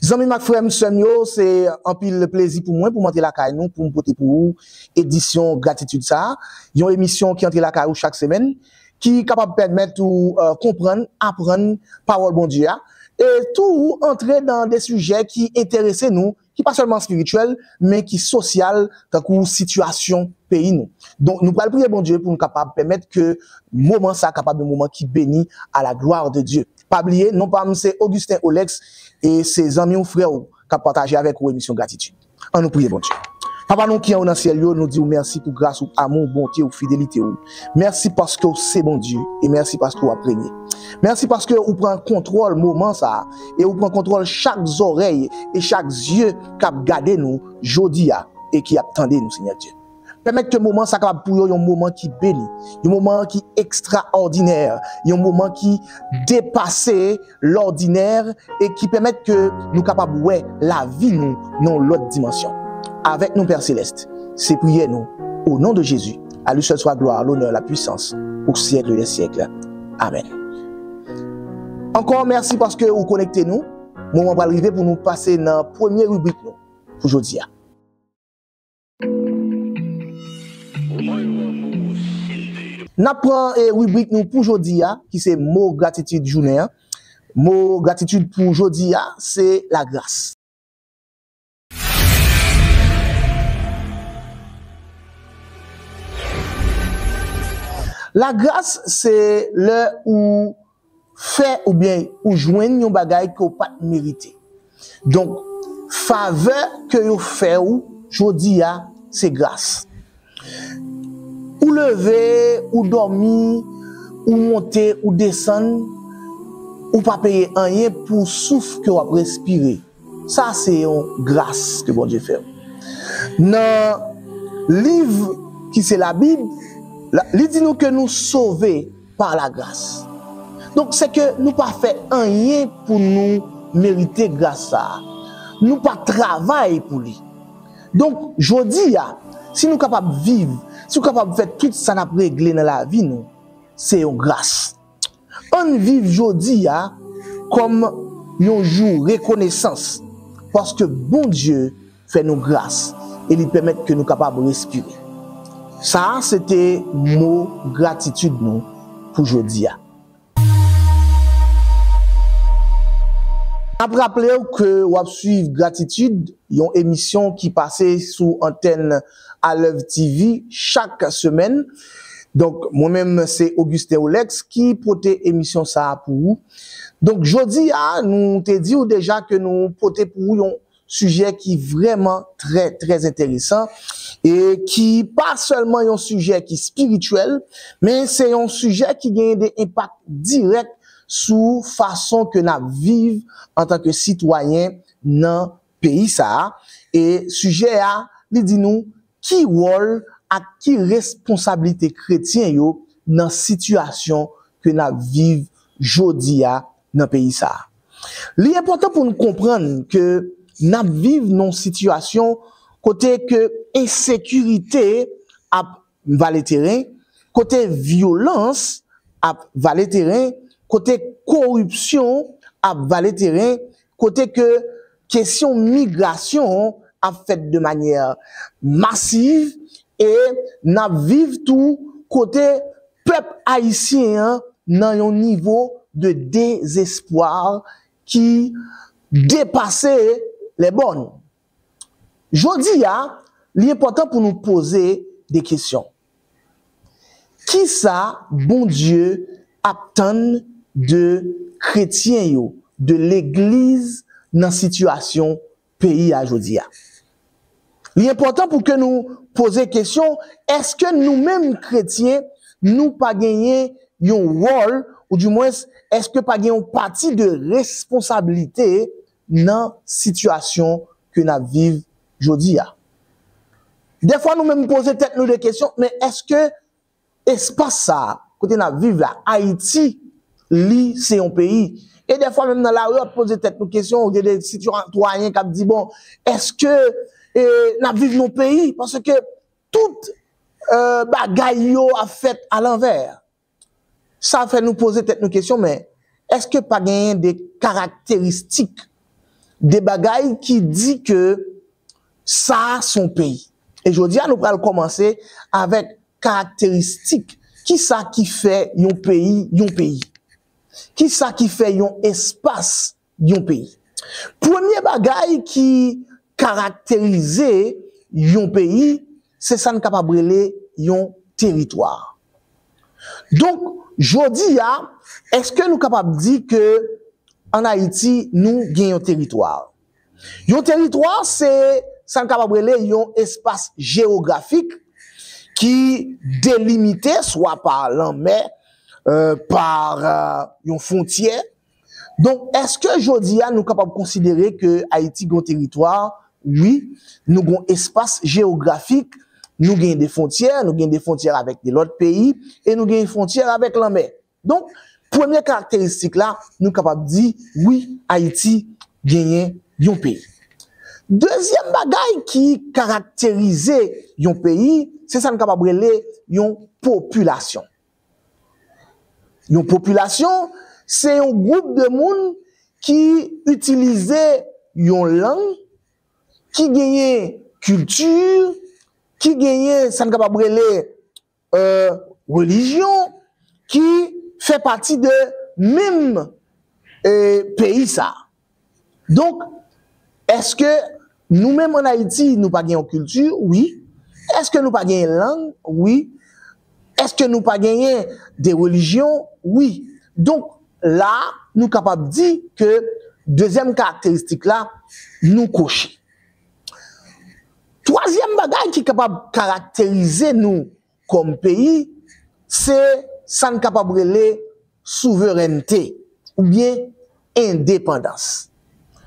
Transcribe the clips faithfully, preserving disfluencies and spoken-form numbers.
Zanmi m ak frè m, sè m yo, se anpil plezi pou mwen pou m antre lakay nou, pou m pote pou ou edisyon Gratitid sa a, yon emisyon ki antre lakay ou chak semèn, ki kapab pèmèt ou, eh, konprann, aprann pawòl Bondye a, e tou antre nan de sijè ki enterese nou, ki pa sèlman espirityèl, men ki sosyal, tankou sitiyasyon peyi nou. Donk, nou pral priye Bondye pou nou kapab pèmèt ke moman sa a kapab yon moman ki beni à la gloire de Dieu. Pa bliye, non pa m se Augustin Olex, e se zanmi w, frè w, k ap pataje avèk ou emisyon Gratitid. Ann nou priye Bondye. Papa nou ki anwo nan syèl yo, nou di w mèsi pou gras ou, amou, bonte ou, fidelite ou. Mèsi paske w se Bondye, e mèsi paske w ap renye. Mèsi paske ou pran kontwòl moman sa a, e ou pran kontwòl chak zòrèy e chak zye k ap gade nou jodi a e ki ap tande nou, Senyè Dye. Pèmèt ke moman sa kapab pou yo yon moman ki beni, yon moman ki ekstraòdinè, yon moman ki depase lòdinè e ki pèmèt ke nou kapab wè lavi nou nan yon lòt dimansyon. Avèk nou, Pè Selès, se priyè nou, au nom de Jésus, à lui seul soit gloire, l'honneur, la puissance, au siècle des siècles. Amèn. Ankò, mèsi paske ou konekte nou. Moman pral rive pou nou pase nan premye ribrik nou pou jodi a. N ap pran, eh, ribrik nou pou jodi a, ki se mo gratitid jounen an. Mo gratitid pou jodi a, se lagras. Lagras, se lè ou fè oubyen ou jwenn yon bagay ke w pa t merite. Donk, favè ke yo fè w jodi a, se gras. Ou leve, ou dòmi, ou monte, ou desann, ou pa peye anyen pou souf ke w ap respire. Sa se yon gras ke Bondye fè w. Nan liv ki se Labib, la, li di nou ke nou sove pa lagras. Donk, se ke nou pa fè anyen pou nou merite gras sa a. Nou pa travay pou li. Donk, jodi a, si nou kapab viv, si nou kapab fè tout sa n ap regle nan lavi nou, se yon gras. Ann viv jodi a kòm yon jou rekonesans, paske Bondye fè nou gras e li pèmèt ke nou kapab respire. Sa a, se te mo gratitid nou pou jodi a. N ap raple w ke w ap swiv Gratitid, yon emisyon ki pase sou antèn Alèv T V chak semèn. Donk, mwen menm, se Augustin Olex ki pote emisyon sa a pou ou. Donk, jodi a, nou te di w deja ke nou pote pou ou yon sijè ki vrèman trè, trè enteresan e ki pa sèlman yon sijè ki espirityèl, men se yon sijè ki genyen de enpak dirèk sou fason ke n ap viv antanke sitwayen nan peyi sa a. E sijè a, li di nou ki wòl ak ki responsablite kretyen yo nan sitiyasyon ke n ap viv jodi a nan peyi sa a. Li enpòtan pou n konprann ke n ap viv nan yon sitiyasyon kote ke ensekirite ap vale teren, kote vyolans ap vale teren, kote koripsyon ap vale teren, kote ke kesyon migrasyon ap fèt de manyè masiv, e n ap viv tou kote pèp ayisyen an nan yon nivo de dezespwa ki depase lè bòn. Jodi a, li enpòtan pou nou poze de kesyon. Kisa Bondye ap tann de kretyen yo, de legliz nan sitiyasyon peyi a jodi a? Li enpòtan pou ke nou poze kesyon, èske nou menm kretyen, nou pa genyen yon wòl, oudimwens, èske pa gen yon pati de responsablite nan sitiyasyon ke n ap viv jodi a? Dèfwa nou menm poze tèt nou de kesyon, men èske espas sa a, kote n ap viv la, Ayiti, li se yon peyi? E dèfwa menm nan lari, w ap poze tèt nou kesyon, ou gen de sitwayen k ap di, bon, èske, e, n ap viv nan yon peyi? Paske tout, e, bagay yo ap fèt alanvè. Sa fè nou poze tèt nou kesyon, men èske pa genyen de karakteristik de bagay ki di ke sa a se yon peyi. E jodi a, nou pral kòmanse avèk karakteristik. Kisa ki fè yon peyi, yon peyi? Kisa ki fè yon espas, yon peyi? Premye bagay ki karakterize yon peyi, se sa n kapab rele yon teritwa. Donk, jodi a, èske nou kapab di ke ann Ayiti, nou gen yon teritwa? Yon teritwa, se sa n kapab rele yon espas jewografik ki delimite swa pa lanmè, euh, pa, euh, yon fwontyè. Donk, èske jodi a nou kapab konsidere ke Ayiti gen yon teritwa? Wi, nou gen yon espas jewografik, nou gen de fwontyè, nou gen de fwontyè avèk de lòt peyi, e nou gen fwontyè avèk lanmè. Donk, premye karakteristik la, nou kapab di, wi, Ayiti genyen yon peyi. Dezyèm bagay ki karakterize yon peyi, se sa n kapab rele yon popilasyon. Yon popilasyon, se yon gwoup de moun ki itilize yon lang, ki genyen kilti, ki genyen sa n kapab rele, euh, relijyon, ki fè pati de menm, euh, peyi sa. Donk, èske nou menm ann Ayiti, nou pa gen yon kilti? Wi. Èske nou pa gen lang? Wi. Èske nou pa genyen de relijyon? Wi. Donk, la, nou kapab di ke dezyèm karakteristik la, nou koche. Twazyèm bagay ki kapab karakterize nou kòm peyi, se sa n kapab rele souverènte oubyen endepandans.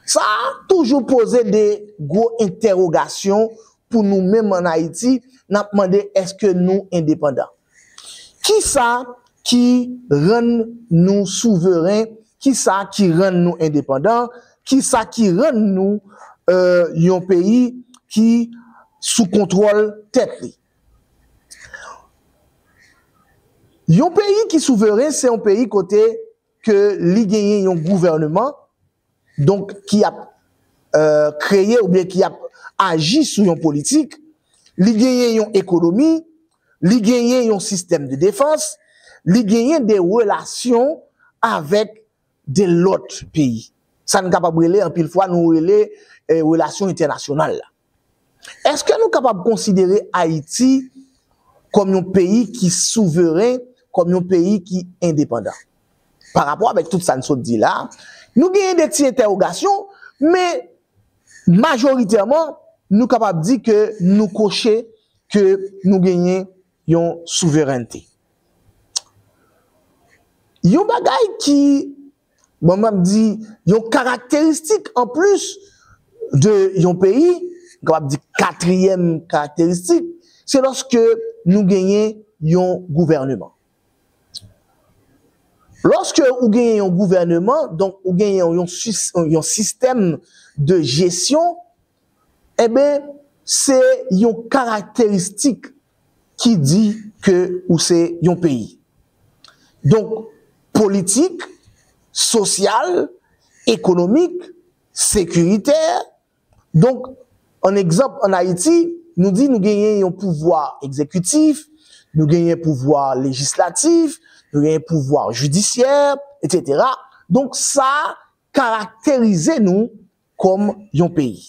Sa a toujou poze de gwo entèwogasyon pou nou menm ann Ayiti, n ap mande èske nou endepandan. Kisa ki rann nou souveren? Kisa ki rann nou endepandan? Kisa ki rann nou, euh, yon peyi ki sou kontwòl tèt li? Yon peyi ki souveren, se yon peyi kote ke li genyen yon gouvèneman, donk, ki ap, euh, kreye oubyen ki ap aji sou yon politik, li genyen yon ekonomi, li genyen yon sistèm de defans, li genyen de relasyon avèk de lòt peyi. Sa n kapab rele, anpil fwa, nou rele, eh, relasyon entènasyonal la. Èske nou kapab konsidere Ayiti kòm yon peyi ki souveren, kòm yon peyi ki endepandan? Pa rapò avèk tout sa n sot di la, nou genyen de ti entèwogasyon, men majoritèman, nou kapab di ke nou koche ke nou genyen yon souverènte. Yon bagay ki, bon, m ap di, yon karakteristik anplis de yon peyi, m kapab di katriyèm karakteristik, se lòske nou genyen yon gouvèneman. Lòske ou genyen yon gouvèneman, donk ou genyen yon sis-, yon sistèm de jesyon, enben, se yon karakteristik ki di ke ou se yon peyi. Donk, politik, sosyal, ekonomik, sekiritè. Donk, an egzanp, ann Ayiti, nou di nou genyen yon pouvwa egzekitif, nou genyen pouvwa lejislatif, nou genyen pouvwa jidisyè, etsetera. Donk, sa karakterize nou kòm yon peyi.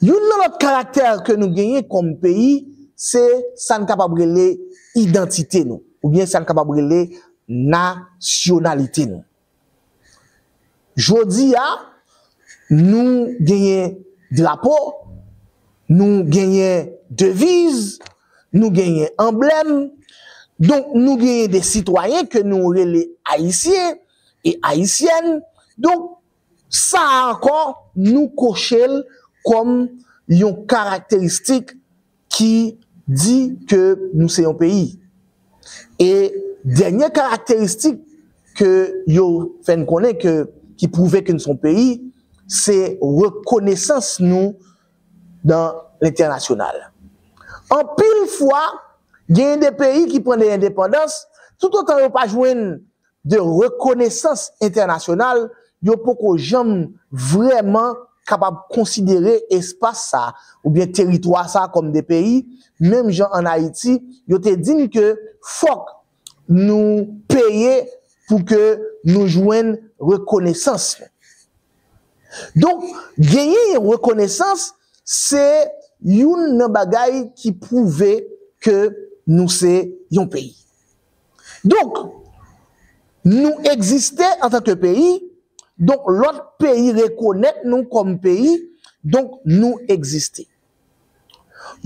Youn nan lòt karaktè ke nou genyen kòm peyi, se sa n kapab rele idantite nou, oubyen sa n kapab rele nasyonalite nou. Jodi a, nou genyen drapo, nou genyen deviz, nou genyen anblèm. Donk, nou genyen de sitwayen ke nou rele Ayisyen e Ayisyèn. Donk, sa a ankò, nou koche l kòm yon karakteristik ki di ke nou se yon peyi. E dènye karakteristik ke yo fè n konnen ke, ki pwouve ke n se yon peyi, se rekonesans nou nan lentènasyonal. Anpil fwa, genyen de peyi ki pran de endepandans, toutotan yo pa jwenn de rekonesans entènasyonal, yo poko janm vrèman kapab konsidere espas sa oubyen teritwa sa kòm de peyi, menm jan ann Ayiti, yo te di n ke fòk nou peye pou ke nou jwenn rekonesans nou. Donk, genyen yon rekonesans, se youn nan bagay ki pwouve ke nou se yon peyi. Donk, nou egziste antanke peyi, donk lòt peyi rekonèt nou kòm peyi, donk nou egziste.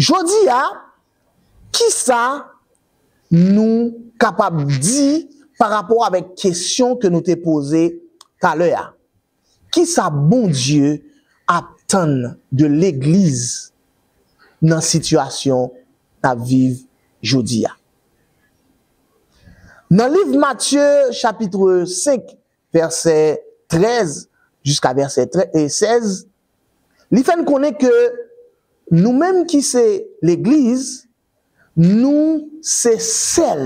Jodi a, kisa nou kapab di pa rapò avèk kesyon ke nou te poze talè a? Kisa Bondye ap tann de legliz nan sitiyasyon n ap viv jodi a? Nan liv Matye, chapit senk, vèsè trèz jiska vèsè tre-, e sèz, li fè n konnen ke nou menm ki se legliz, nou se sèl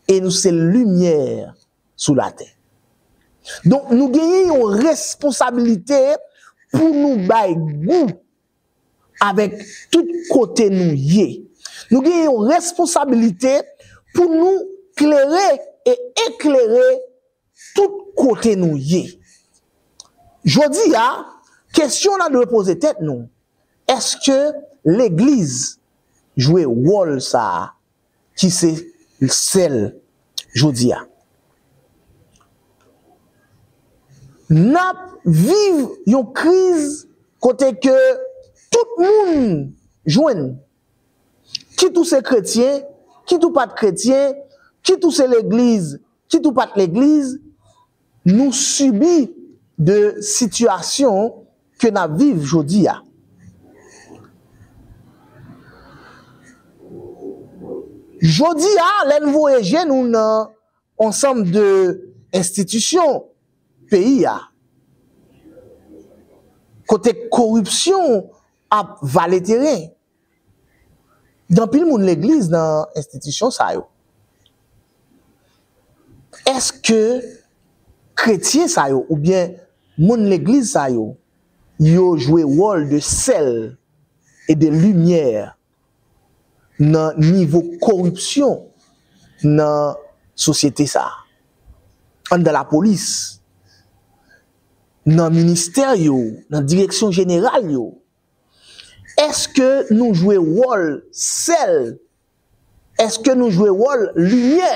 e nou se limyè sou latè. Donk, nou genyen yon responsabilite pou nou bay gou avèk tout kote nou ye. Nou genyen yon responsabilite pou nou klere e eklere tout kote nou ye. Jodi a, kesyon n a dwe poze tèt nou, èske legliz jwe wòl sa a ki se sèl jodi a? N ap viv yon kriz kote ke tout moun jwenn, kit ou se kretyen, kit ou pa t kretyen, kit ou se legliz, kit ou pa t legliz, nou sibi de sitiyasyon ke n ap viv jodi a. Jodi a, lè n voye je nou nan ansanm de enstitisyon peyi a, kote koripsyon ap vale teren, gen anpil moun legliz nan enstitisyon sa yo. Èske kretyen sa yo oubyen moun legliz sa yo, yo jwe wòl de sèl e de limyè nan nivo koripsyon nan sosyete sa a? Anndan lapolis, nan ministè yo, nan direksyon jeneral yo, èske nou jwe wòl sèl? Èske nou jwe wòl limyè?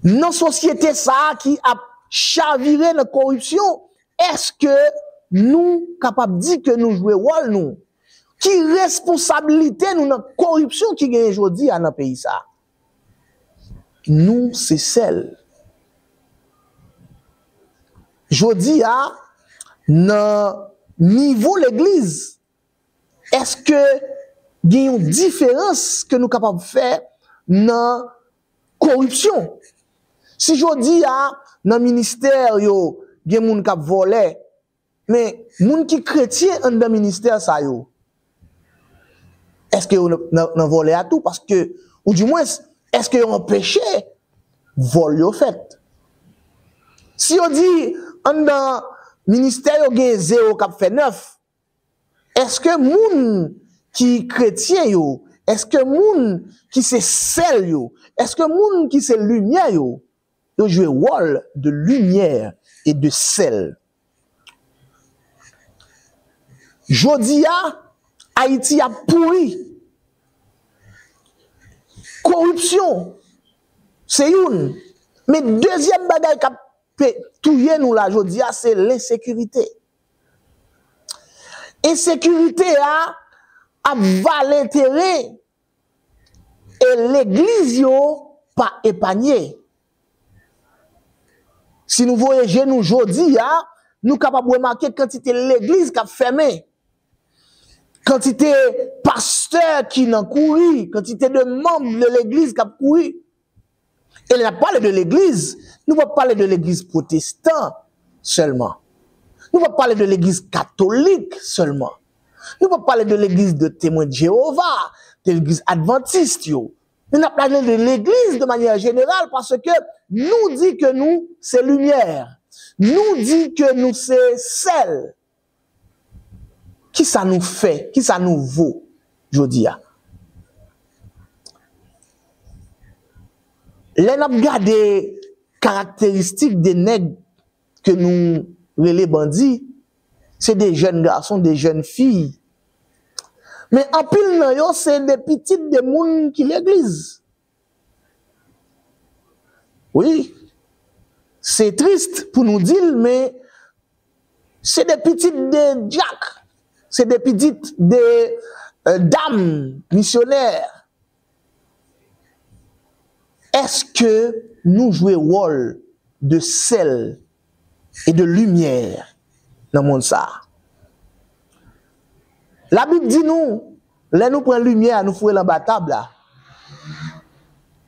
Nan sosyete sa a ki ap chavire nan koripsyon, èske nou kapab di ke nou jwe wòl nou? Ki responsablite nou nan koripsyon ki genyen jodi a nan peyi sa a? Nou se sèl. Jodi a, nan nivo legliz, èske gen yon diferans ke nou kapab fè nan koripsyon? Si jodi a, nan ministè yo, gen moun k ap vòlè, men moun ki kretyen anndan ministè sa yo, èske yo nan, nan, nan vòlè a tou? Paske, ou di mwens, èske yo anpeche vòl yo fèt? Si yo di anndan ministè yo gen zewo k ap fè nèf, èske moun ki kretyen yo, èske moun ki se sèl yo, èske moun ki se limyè yo, yo jwe wòl de limyè e de sèl? Jodi a, Ayiti ap pouri. Koripsyon, se youn. Men dezyèm bagay k ap pe-, touye nou la jodi a, se lensekirite. Ensekirite a ap vale teren e legliz yo pa epanye. Si nou voye je nou jodi a, nou kapab remake kantite legliz k ap fèmen, kantite pastè ki nan kouri, kantite de manm de legliz k ap kouri. E lè n ap pale de legliz, nou p ap pale de legliz pwotestan sèlman. Nou p ap pale de legliz katolik sèlman. Nou p ap pale de legliz de Temwen de Jewova, de legliz advantis yo. Men n ap pale de legliz de manyè jeneral, paske nou di ke nou se limyè. Nou di ke nou se sèl. Kisa nou fè? Kisa nou vo jodi a? Lè n ap gade karakteristik de nèg ke nou rele bandi, se de jèn gason, de jèn fi. Men anpil nan yo, se de pitit de moun ki legliz. Wi, se tris pou nou di l, men se de pitit de dyak, se de pitit de, euh, dam misyonè. Èske nou jwe wòl de sèl e de limyè nan mond sa a? Labib di nou, lè nou pran limyè a, nou foure l anba tab la,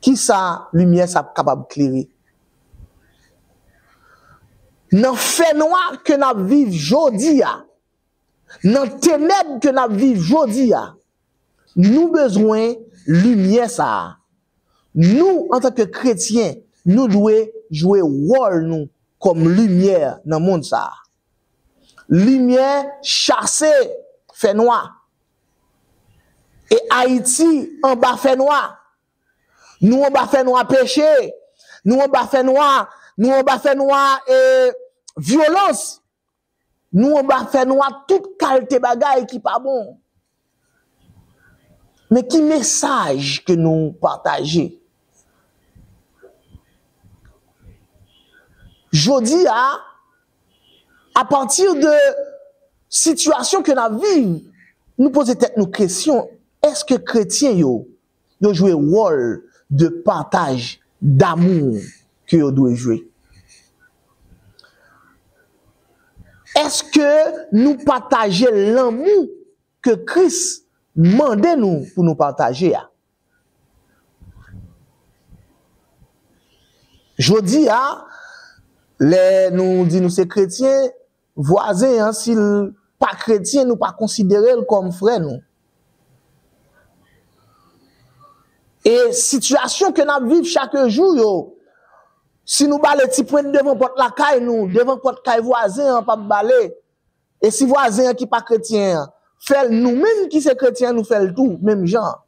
kisa limyè sa ap kapab klere? Nan fènwa ke n ap viv jodi a, nan tenèb ke n ap viv jodi a, nou bezwen limyè sa a. Nou, antanke kretyen, nou dwe jwe wòl nou kòm limyè nan mond sa a. Limyè chase fènwa. E Ayiti anba fènwa. Nou anba fènwa peche. Nou anba fènwa, nou anba fènwa, e, vyolans. Nou anba fènwa tout kalte bagay ki pa bon. Men ki mesaj ke nou pataje? Jodi a, apati de sitiyasyon ke n ap viv, nou poze tèt nou kesyon, èske kretyen yo, yo jwe wòl de pataj damou ke yo dwe jwe? Èske nou pataje lanmou ke Kris mande nou pou nou pataje a? Jodi a, lè nou di nou se kretyen, vwazen an, si l pa kretyen, nou pa konsidere l kòm frè nou. E sitiyasyon ke n ap viv chak jou yo, si nou bale ti pwent devan pòt lakay nou, devan pòt kay vwazen an p ap bale, e si vwazen an ki pa kretyen an fè l, nou menm ki se kretyen an, nou fè l tou, menm jan.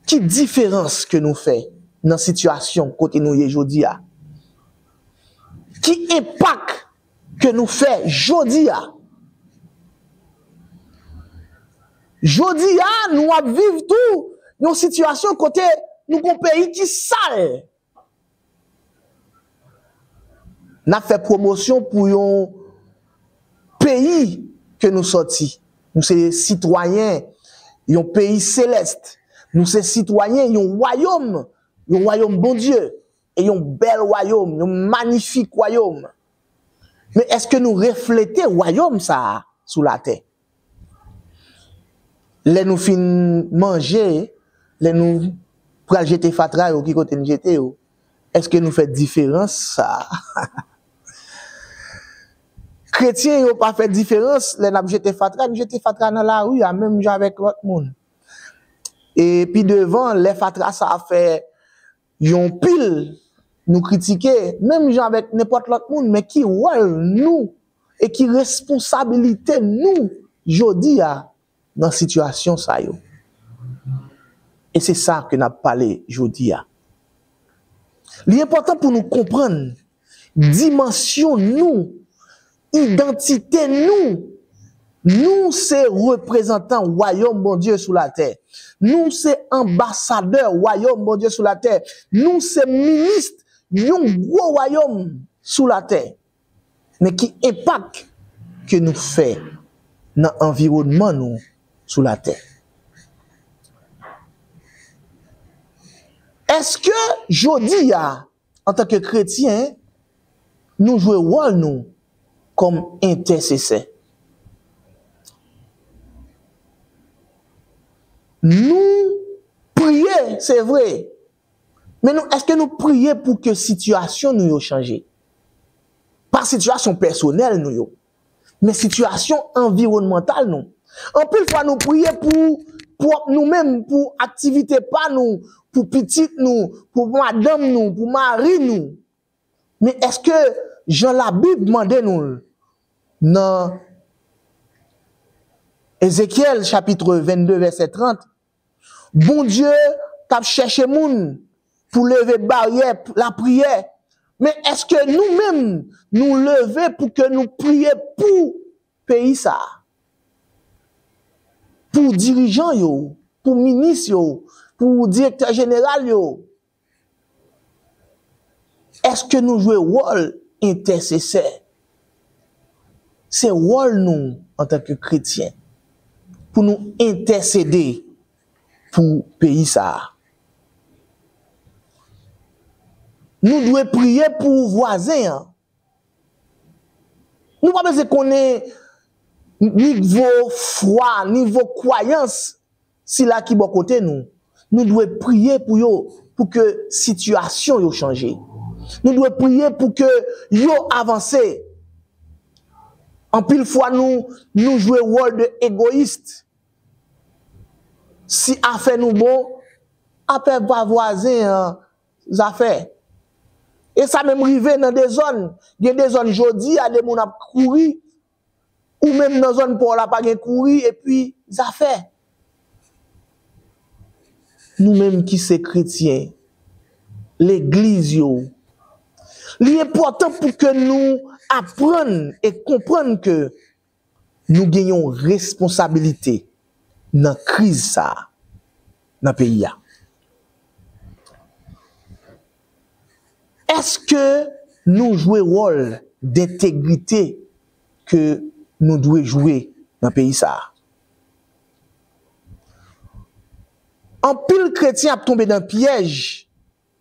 Ki diferans ke nou fè nan sitiyasyon kote nou ye jodi a? Ki enpak ke nou fè jodi a? Jodi a, nou ap viv tou yon sitiyasyon kote nou gon peyi ki sal. N ap fè pwomosyon pou yon peyi ke nou sòti. Nou se sitwayen yon peyi selès. Nou se sitwayen yon wayòm, yon wayòm Bondye, e yon bèl wayòm, yon manifik wayòm. Men èske nou reflete wayòm sa a sou latè? Lè nou fin manje, lè nou pral jete fatra yo, ki kote n jete yo? Èske nou fè diferans sa a? Kretyen yo pa fè diferans lè n ap jete fatra, n jete fatra nan lari a, menm jan avèk lòt moun. E pi devan, lè fatra sa a fè yon pil, nou kritike, menm jan avèk nenpòt lòt moun, men ki wòl nou e ki responsabilite nou jodi a nan sitiyasyon sa yo? E se sa ke n ap pale jodi a. Li enpòtan pou nou konprann dimansyon nou, idantite nou. Nou se reprezantan wayòm Bondye sou latè. Nou se anbasadè wayòm Bondye sou latè. Nou se minis yon gwo wayòm sou latè. Men ki enpak ke nou fè nan anviwònman nou sou latè? Èske jodi a, antanke kretyen, nou jwe wòl nou kòm entèsesè? Nou priye, se vre, men nou, èske nou priye pou ke sitiyasyon nou yo chanje? Pa sitiyasyon pèsonèl nou yo, men sitiyasyon anviwònmantal nou. Anpil fwa, nou priye pou pwòp nou menm, pou aktivite pa nou, pou pitit nou, pou madanm nou, pou mari nou. Men èske jan Labib mande nou l nan Ezekyèl chapit vennde vèsè trant, Bondye t ap chèche moun pou leve baryè lapriyè. Men èske nou menm, nou leve pou ke nou priye pou peyi sa a? Pou dirijan yo, pou minis yo, pou direktè jeneral yo? Èske nou jwe wòl entèsesè? Se wòl nou antanke kretyen pou nou entèsede pou peyi sa a. Nou dwe priye pou vwazen an. Nou pa bezwen konnen nivo fwa, nivo kwayans sila ki bò kote nou. Nou dwe priye pou yo, pou ke sitiyasyon yo chanje. Nou dwe priye pou ke yo avanse. Anpil fwa nou, nou jwe wòl de egoyis. Si afè nou bon, afè pa vwazen an zafè. E sa menm rive nan de zòn. Gen de zòn jodi a, de moun ap kouri, ou menm nan zòn pa w la pa gen kouri, epi zafè. Nou menm ki se kretyen, legliz yo, li enpòtan pou ke nou aprann e konprann ke nou gen yon responsabilite nan kriz sa a, nan peyi a. Èske nou jwe wòl dentegrite ke nou dwe jwe nan peyi sa a? Anpil kretyen ap tonbe nan pyèj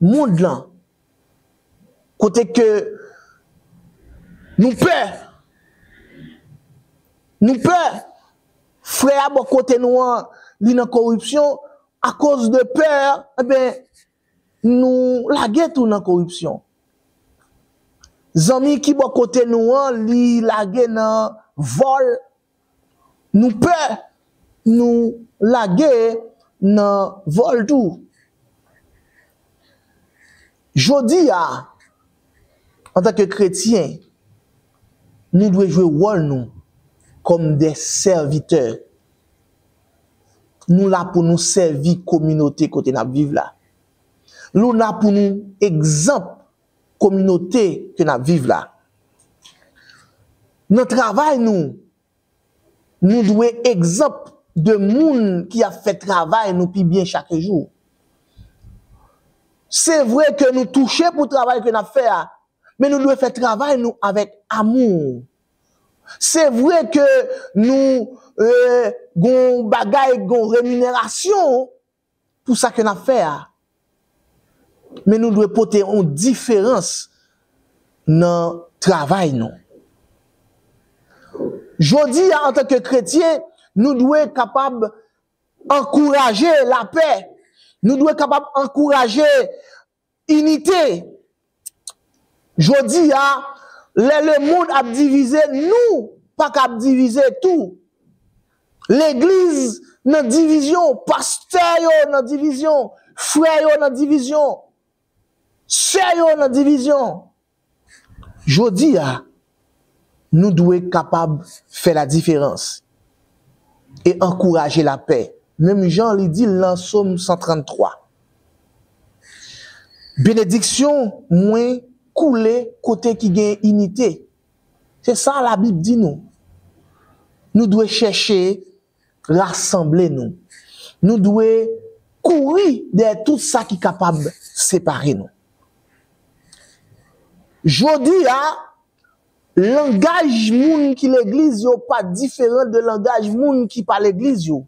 mond lan, kote ke nou pè, nou pè frè a bò kote nou an, li nan koripsyon, akoz de pè, enben, nou lage tou nan koripsyon. Zanmi ki bò kote nou an, li lage nan vòl, nou pè, nou lage nan vòl tou. Jodi a, antanke kretyen, nou dwe jwe wòl nou kòm de sèvitè. Nou la pou nou sèvi kominote kote n ap viv la. Nou la pou nou egzanp kominote ke n ap viv la. Nan travay nou, nou dwe egzanp de moun ki ap fè travay nou pi byen chak jou. Se vre ke nou touche pou travay ke n ap fè a, men nou dwe fè travay nou avèk amou. Se vre ke nou, euh, gon bagay, gon reminerasyon pou sa ke n ap fè a. Men nou dwe pote yon diferans nan travay nou. Jodi a, antanke kretyen, nou dwe kapab ankouraje lapè. Nou dwe kapab ankouraje inite. Jodi a, lè lemonn ap divize, nou pa ka ap divize tou. Legliz nan divizyon, pastè yo nan divizyon, frè yo nan divizyon, sè yo nan divizyon. Jodi a, nou dwe kapab fè ladiferans e ankouraje lapè. Menm jan li di l nan Sòm san tranntwa, benediksyon mwen koule kote ki gen inite. Se sa Labib di nou. Nou dwe chèche rasanble nou. Nou dwe kouri dèyè tout sa ki kapab separe nou. Jodi a, langaj moun ki legliz yo pa diferan de langaj moun ki pa legliz yo.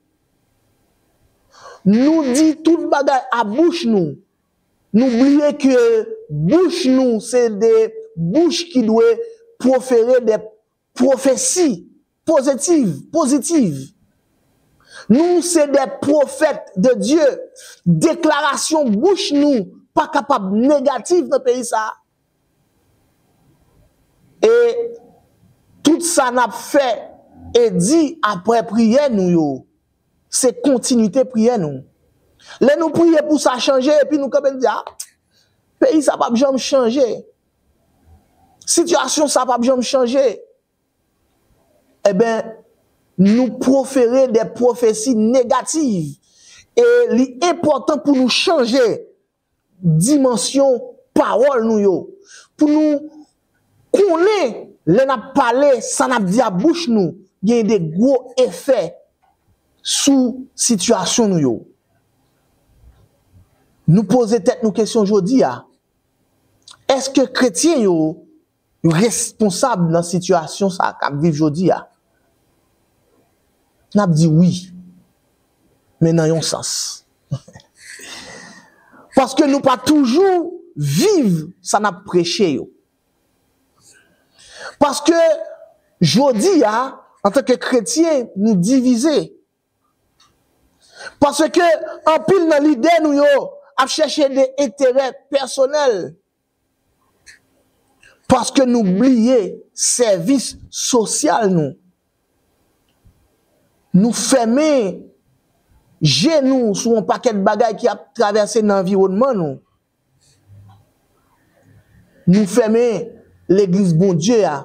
Nou di tout bagay a bouch nou. Nou bliye ke bouch nou se de bouch ki dwe pwofere de pwofesi pozitiv, pozitiv. Nou se de pwofèt de Dye. Deklarasyon bouch nou pa kapab negatif nan peyi sa a. E tout sa n ap fè e di apre priyè nou yo, se kontinite priyè nou. Lè nou priye pou sa chanje, epi nou kanpe, nou di, "Ah, peyi sa p ap janm chanje. Sitiyasyon sa p ap janm chanje." Enben, nou pwofere de pwofesi negativ. E li enpòtan pou nou chanje dimansyon pawòl nou yo. Pou nou konnen, lè n ap pale, sa n ap di ak bouch nou, gen de gwo efè sou sitiyasyon nou yo. Nou poze tèt nou kesyon jodi a, èske kretyen yo responsab nan sitiyasyon sa k ap viv jodi a? N ap di wi, men nan yon sans. Paske nou pa toujou viv sa n ap preche yo. Paske jodi a, antanke kretyen, nou divize. Paske anpil nan lidè nou yo ap chèche de enterè pèsonèl. Paske nou bliye sèvis sosyal nou. Nou fèmen je nou sou yon pakèt bagay ki ap travèse nan anviwònman nou. Nou fèmen legliz Bondye a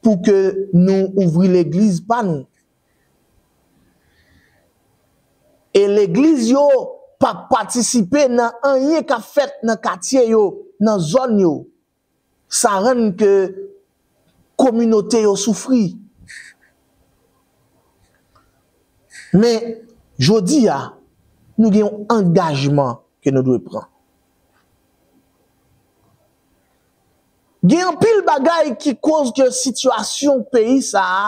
pou ke nou ouvri legliz pa nou. E legliz yo pa patisipe nan anyen k ap fèt nan katye yo, nan zòn yo. Sa rann ke kominote yo soufri. Men, jodi a, nou gen yon angajman ke nou dwe pran. Gen anpil bagay ki koz ke sitiyasyon peyi sa a,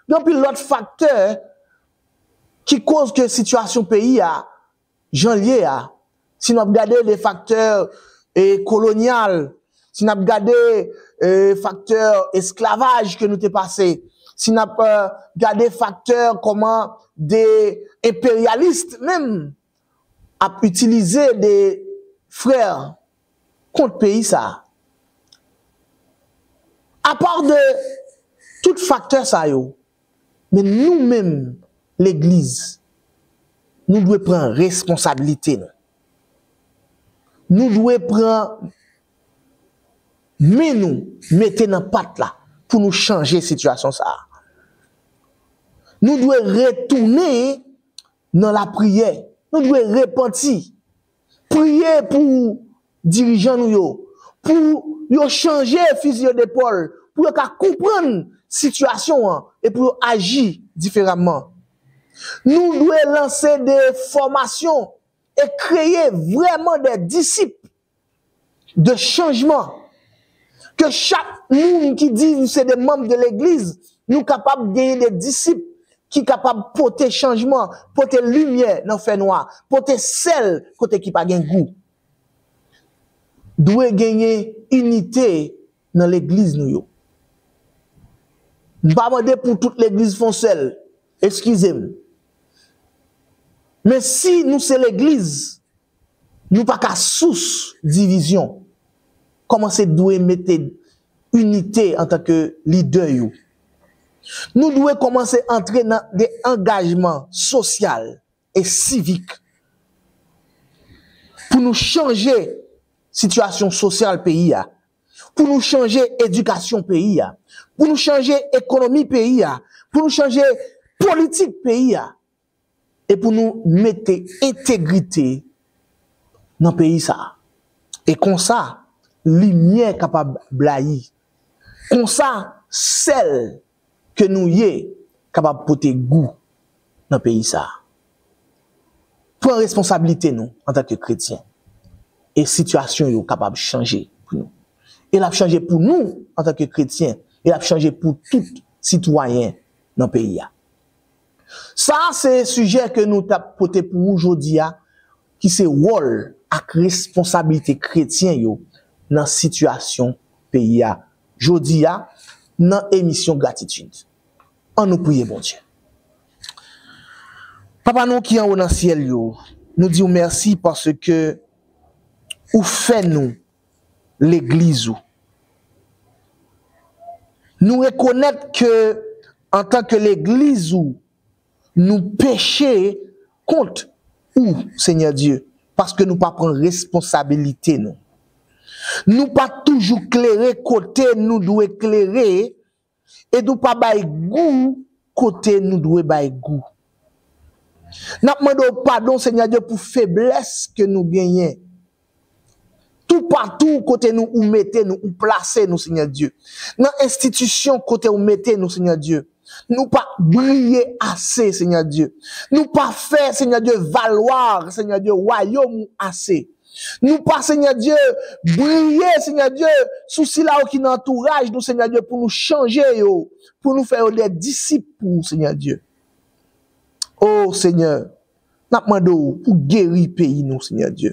gen anpil lòt faktè ki koz ke sitiyasyon peyi a, jan l ye a. Si n ap gade de faktè, e, kolonyal, si n ap gade, e, faktè esklavaj ke nou te pase, si n ap, e, gade faktè kòman de enperyalis menm ap itilize de frè kont peyi sa a. Apa de tout faktè sa yo, men nou menm, legliz, nou dwe pran responsablite nou. Nou dwe pran men nou, mete nan pat la pou nou chanje sitiyasyon sa a. Nou dwe retounen nan lapriyè. Nou dwe repanti. Priye pou dirijan nou yo, pou yo chanje fizi yo depòl, pou yo ka konprann sitiyasyon an e pou yo aji diferaman. Nou dwe lanse de fòmasyon e kreye vrèman de disip de chanjman. Ke chak moun ki di nou se de manm de legliz, nou kapab genyen de disip ki kapab pote chanjman, pote limyè nan fènwa, pote sèl kote ki pa gen gou. Dwe genyen inite nan legliz nou yo. M pa mande pou tout legliz fè yon sèl, eskize m. Men si nou se legliz, nou pa ka sous divizyon. Kòmanse dwe mete inite antanke lidè yo. Nou dwe kòmanse antre nan de angajman sosyal e sivik pou nou chanje sitiyasyon sosyal peyi a, pou nou chanje edikasyon peyi a, pou nou chanje ekonomi peyi a, pou nou chanje politik peyi a, e pou nou mete entegrite nan peyi sa a. E konsa, limyè kapab blayi. Konsa, sèl ke nou ye kapab pote gou nan peyi sa a. Pran responsablite nou antanke kretyen. E sitiyasyon yo kapab chanje pou nou. E l ap chanje pou nou antanke kretyen. E l ap chanje pou tout sitwayen nan peyi a. Sa a se sijè ke nou t ap pote pou ou jodi a, ki se wòl ak responsablite kretyen yo nan sitiyasyon peyi a. Jodi a, nan emisyon Gratitid, ann nou priye Bondye. Papa nou ki anwo nan syèl yo, nou di w mèsi paske ou fè nou legliz ou. Nou rekonèt ke antanke legliz ou, nou peche kont ou, Senyè Dye, paske nou pa pran responsabilite nou. Nou pa toujou klere kote nou dwe klere, e nou pa bay gou kote nou dwe bay gou. N ap mande w padon, Senyè Dye, pou feblès ke nou genyen. Toupatou kote nou ou mete nou, ou plase nou, Senyè Dye. Nan enstitisyon kote ou mete nou, Senyè Dye. Nou pa briye ase, Senyè Dye. Nou pa fè, Senyè Dye, valwa, Senyè Dye, wayòm ou ase. Nou pa, Senyè Dye, briye, Senyè Dye, sou sila yo ki nan antouraj nou, Senyè Dye, pou nou chanje yo, pou nou fè yo de disip pou ou, Senyè Dye. O Senyè, n ap mande w pou geri peyi nou, Senyè Dye.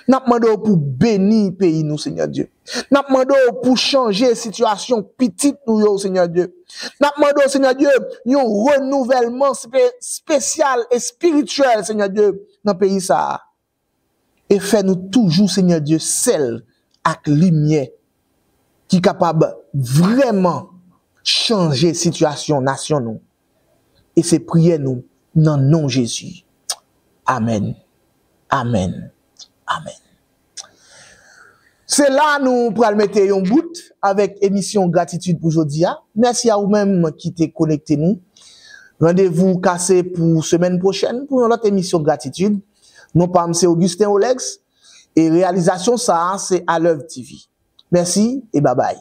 N ap mande w pou beni peyi nou, Senyè Dye. N ap mande w pou chanje sitiyasyon pitit nou yo, Senyè Dye. N ap mande w, Senyè Dye, yon renouvèlman spe-, espesyal, espirityèl, Senyè Dye, nan peyi sa a. E fè nou toujou, Senyè Dye, sèl ak limyè ki kapab vrèman chanje sitiyasyon nasyon nou. E se priyè nou nan non Jezi. Amèn. Amèn. Amèn. Se la nou pral mete yon bout avèk emisyon Gratitid pou jodi a. Mèsi a ou menm ki te konekte nou. Randevou kase pou semèn pwochèn pou yon lòt emisyon Gratitid. Non pa m se Augustin Olex e reyalizasyon sa a se Alèv T V. Mèsi e babay.